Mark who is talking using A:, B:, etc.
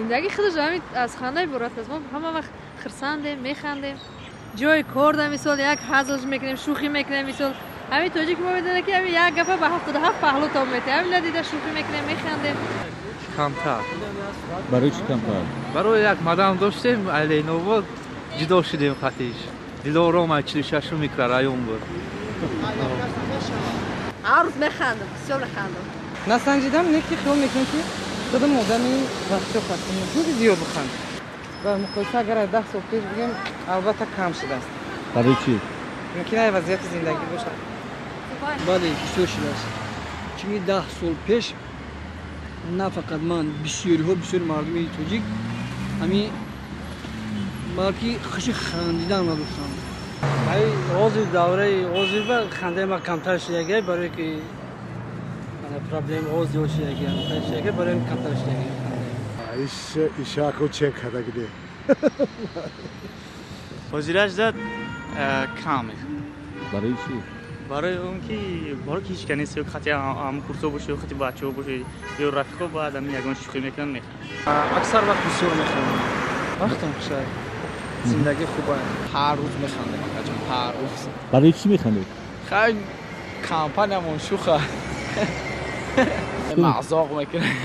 A: Зиндагӣ худаш ҳамин аз ханда иборат аст. Мо ҳама вақт хурсандем, механдем. Ҷои кор да мисол як ҳазл мекунем, шӯхӣ мекунем. Мисол ҳамин тоҷик мо медонад, ки ҳамин як гапа ба 77 паҳлӯ тоб метиҳад. Ҳамин надида шӯхӣ мекунем, механдем.
B: Камтар.
C: Барои чӣ камтар?
B: Барои як мадам доштем, Ленобод, ҷудо шудем қатиш. Дилором ай 46 микрорайон буд.
D: Ҳар рӯз механдам, бисёр механдам.
E: Насанҷидам, не ки хиёл мекунам, ки худам одами вақтшоқ ҳастам, мумкин ки зиёд бихандам. Ва муқоиса агар аз 10 сол пеш бигем, албатта кам шудааст.
C: Барои чӣ?
E: Мумкин ай вазъияти зиндагӣ бошад.
F: Бале, бисёр шудааст, чунки 10 сол пеш на фақат ман, бисёриҳо, бисёри мардуми тоҷик ҳамин, балки хуши хандидан надоштанд.
G: Ҳозир, давраи ҳозир ба хандаи ма камтар шудагӣ, барое ки проблемаҳо зиёд шудагӣ, шудагӣ, барои камтар шудагӣ.
H: Ишако чен кардагиде.
I: Ҳозираш зад кам.
C: Барои чӣ?
I: Барои он ки барои ки ҳеч ка нест, ё хати ҳам курсо боша, ё хати бачаҳо боша, ё рафиқо, баъд ҳамин ягон шӯхӣ мекунанд, механданд.
J: Аксар вақт бисёр механдам. Вақтам хушай, зиндагӣ хуба.
K: Ҳар рӯз механдем, акаҷон, ҳар рӯз.
C: Барои чӣ механдед?
K: Хай, компаниямон шуха мазоқ мекунем.